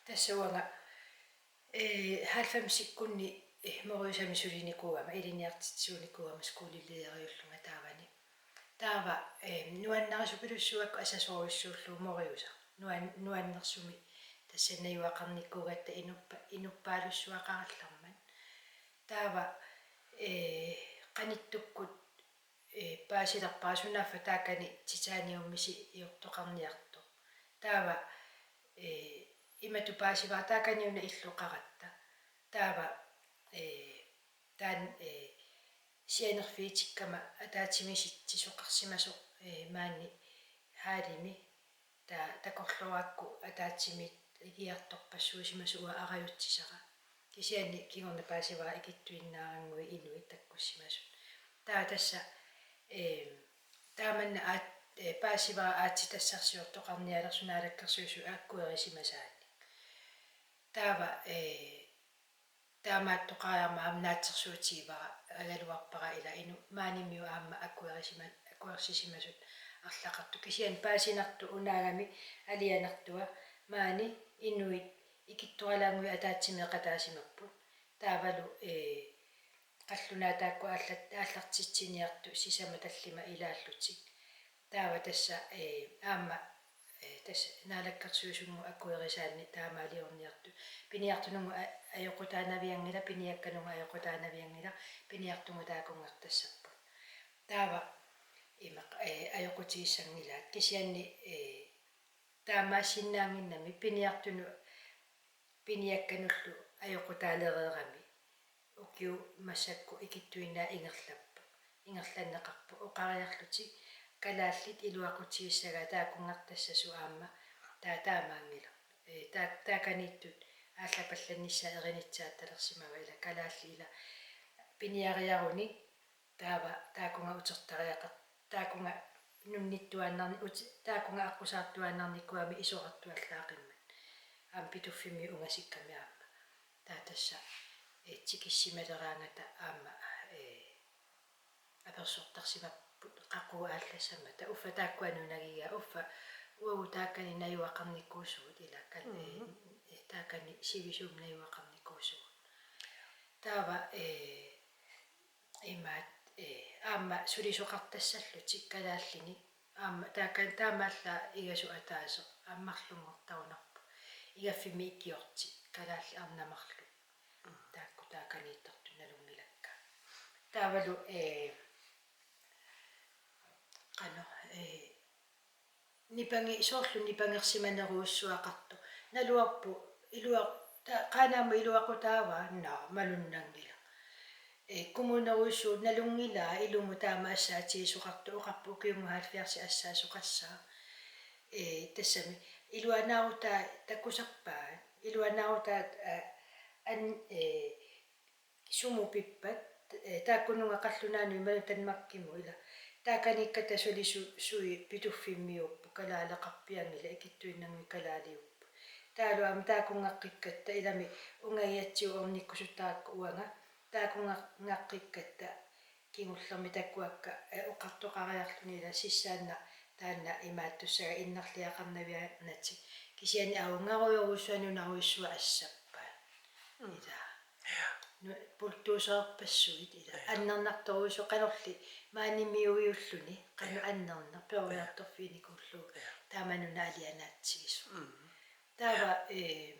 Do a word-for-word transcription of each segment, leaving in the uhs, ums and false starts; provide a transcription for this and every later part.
Tassa uanga, eh, halvfemsikkunni, eh, Moriusami sulinikuugama, ilinniartitsisuunikuugama skolelederullunga taavani. Taava, eh, nuannarisupilussuakku asassorujussuullugu Moriusaq. Nuan-, nuannersumik tassa najugaqarnikuugatta inuppa-, inuppaalussuaqarallarmat. Taava, eh, qanittukkut, eh, paasilerpara sunaaffa taakani titaniummisiortoqarniartoq. Taava, eh, imatut paasivara taakani una illoqaratta. Taava, eh, taanna, eh, sianerfigitikkama ataatsimiititsisoqarsimasoq, eh, maani hallimi. Ta-, takorloorakku ataatsimiittuliartorpassuusimasoq uanga arajutsisara. Kisianni kingorna paasivara ikittuinnaaranngui inuit takkussimasut. Taava tassa, eh, taamanna aat-, eh, paasivara aatsitassarsiortoqarnialersoq Naalakkersuisut akuerisimasaannik. Taava, eh, taamaattoqariarmat aamma naatsorsuutigivara, aagaluarpara ila inu-, maanimiut aamma akuerisima-, akuersisimasut arlaqartut. Kisianni paasinartoq unaagami alianartua maani inuit ikittoralaannguit ataatsimeeqataasimapput. Taavalu, eh, qallunaat taakku aallat-, aallartitsiniartut sisamat tallimat ilaallutik. Taava tassa, eh, aamma, eh, tassa Naalakkersuisunngooq akuerisaanni taamaaliorniartut. Piniartununngooq a-, ajoqutaanavianngilaq, piniakkanunngooq ajoqutaanavianngilaq, piniartunngooq taakunngartassapput. Taava ima, eh, ajoqutigissanngilaat. Kisianni, eh, taamaassinnaannginnami piniartunut piniakkanullu ajoqutaalereerami ukiut massakkut ikittuinnaat ingerlappoq, ingerlanneqarpoq, oqariarlutik kalaallit iluaqutigissagaat taakunngartassasut aamma taa-, taamaanngilaq. Eh, taa-, taakaniittut aallapallannissaat erinitsaattalersimavaat ila kalaallit ila piniariaruni taava taakunga utertariaqar-, taakunga nunnittuaannarni-, uti-, taakunga aqqusaartuaannarnikuugami isorartuallaaqimmat. Aamma Pituffimmiut ungasikkami aamma. Taava tassa, eh, tikissimaleraangata aamma, eh, apersortarsimapput qaqugu aallassammata. Uffa taakkua nunagiga, uffa uagut taakani najugaqarnikuusugut ila kal-, eh, Mhm. eh, taakani sivisuumik najugaqarnikuusugut. Taava, eh, imaat, eh, aamma sulisoqartassallutik kalaallinik. Aamma taaka-, taamaallaat igasoq ataaseq aamma marlunngortarunarpoq. Igaffimmi ikiortit kalaallit arnat marluk. Mm. Taakku taakaniittartut nalunngilakka. Taavalu, eh, qanoq, eh, nipangi-, soorlu nipangersimanerujussuaqartoq. Naluarput ilua-, ta-, Qaanaamut iluaqutaavaa, naa, malunnanngilaq. Eh, kommunerujussuuvoq, nalunngilaa ilumut taama assaatigisoqartoq, oqarpoq ukiumut halvfjerdsit assaasoqassaaq. Eh, tassami iluanaarutaa takusarpaat, iluanaarutaa, eh, an-, eh, sumut pippat, eh, taakkununnga qallunaanut imaluunniit Danmarkimut ila. Taakaniikkatta suli su-, sui Pituffimmiuupput, kalaaleqarpianngilaq, ikittuinnannguit kalaaliupput. Taavalu aamma taakunngaqqikkatta ilami ungagiatsiut ornikkusuttarakku uanga. Taakunnga-, ngaqqikkatta kingullermik takuakka, eh, oqartoqariarluni ila sissaannaq taanna imaattussaagaq innarliaqarnaviannatik. Kisianni ajunngarujorujussuaq nunarujussuaq assappaat. Mm. Ila. Ja. Nu-, bulldozerpassuit ila. Ja. Annernartorujussuaq qanorli maanimiuiulluni, qanoq Ja. annerneq, Ja. peroriartorfiginikuullugu. Ja. Taama nuna alianaatsigisoq. Mm. Taava, Ja. eh,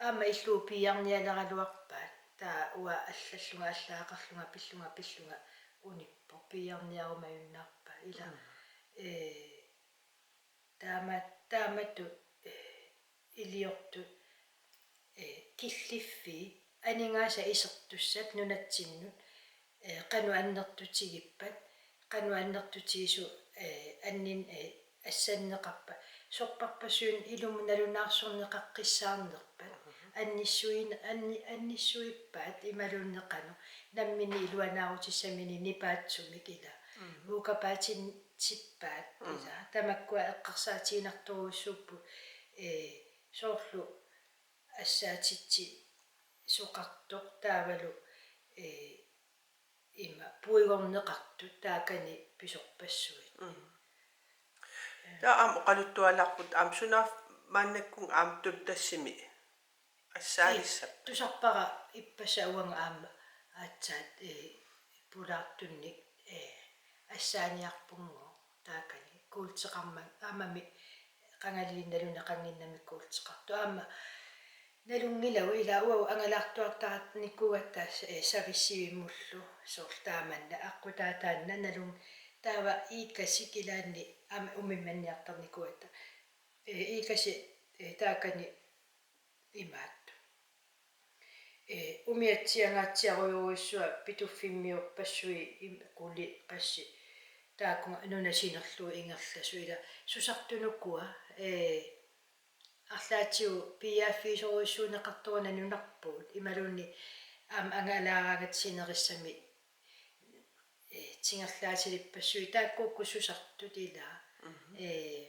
aamma illup piiarnialeraluarpaat. Taava uanga allallunga, allagaqarlunga, pillunga, pillunga unippoq, piiarniarumajunnaarpaat. Ila, Mm. eh, taama-, taamatut, eh, iliortut, eh, killiffii, aningaasat isertussat nunatsinnut, eh, qanoq annertutigippat, qanoq annertutigisut, eh, annin-, eh, assanneqarpat, sorpassuarnik ilumut nalunaarsorneqaqqissaarnerpat, Mhm. annissui-, anni-, annissuippaat imaluunniit qanoq, namminneq iluanaarutissaminnik nipaatsumik ila. Mhm. Uukapaatintsippaat Mm. ila. Tamakkua eqqarsaatiginartorujussuupput, eh, soorlu assaatitsisoqartoq taavalu, eh, ima puigorneqartut taakani pisorpassuit. Mm. Taava aamma oqaluttualaarput aamma sunaaffa maannakkut aamma tuluttut tassami assaalissapput. Tusarpara ippassaq uanga aamma aatsaat, ee, pulaartunnik, ee, assaaniarpunngooq taakani kuulteqarmat aammami qangali naluneqannginnami kuulteqartoq aamma nalunngilagut ila uagut angalaartuartaratnikuugatta, ee, savissivimmullu soorlu taamanna aqqutaataanna nalun taava Iikasik ilaanni aamma umimmanniartarnikuugatta, ee, Iikasi, ee, taakani imaattoq. Ee, umiatsiangaatsiarujussuaq Pituffimmiorpassuit im-, quli qassi taakku nunat sinerlugu ingerlasut ila susartunukua, ee, arlaatigut piiaaffigisorujussuunneqartoruna nunarput imaluunniit aamma angalaaraangatta sinerissami, ee, tingerlaatilippassuit taakkuuku susartut ila. Mhm. Ee,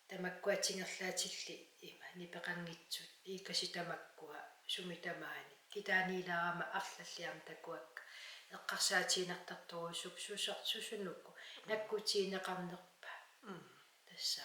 tamakkua tingerlaatillit ima nipeqanngitsut Iikasi tamakkua sumi tamaani. Kitaaniilaarama arlallit aamma takuakka. Eqqarsaatigiinnartartorujussuupput susa-, susunuku. Mm. Nakkutigineqarnerpa. Mm. Tassa.